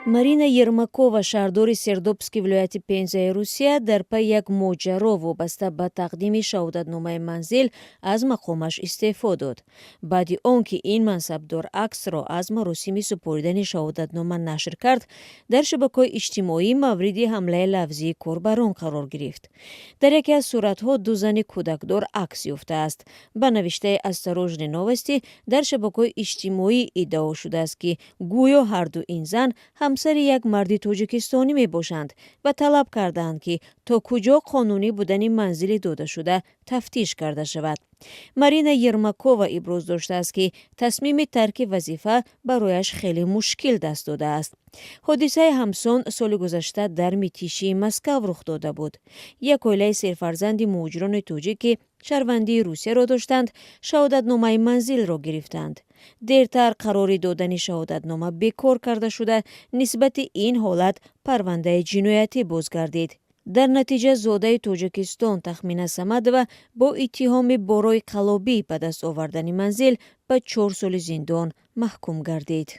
Марина Ермакова, шаҳрдори Сердобски вилояти Пензаи Русия, дар пайи як моҷаро вобаста ба тақдими шаҳодатномаи манзил аз мақомаш истеъфо дод. Баъди он ки ин мансабдор аксро аз маросими супоридани шаҳодатнома нашр кард, дар шабакаҳои иҷтимоӣ мавриди ҳамлаи лафзии корбарон қарор гирифт. Дар яке аз суратҳо ду зани кӯдакдор акс ёфтааст. Ба навиштаи «Осторожно, новости», дар шабакаҳои иҷтимоӣ иддао шудааст, ки гӯё ҳарду ин зан ҳамсари як марди тоҷикистонӣ мебошанд ва талаб кардаанд, ки то куҷо қонунӣ будани манзили додашуда тафтиш карда шавад. Марина Ермакова иброз доштааст, ки тасмими тарки вазифа барояш хеле мушкил даст додааст. Ҳодисаи ҳамсон соли гузашта дар Митишии Москав рух дода буд. Як оилаи сефарзанди муҳоҷирони тоҷик, ки шаҳрвандии Русияро доштанд, шаҳодатномаи манзилро гирифтанд. Дертар қарори додани шаҳодатнома бекор карда шуда, нисбати ин ҳолат парвандаи ҷиноятӣ боз гардид. Дар натиҷа зодаи Тоҷикистон Тахмина Самадова бо иттиҳоми бо роҳи қаллобӣ ба даст овардани манзил ба 4 соли зиндон маҳкум гардид.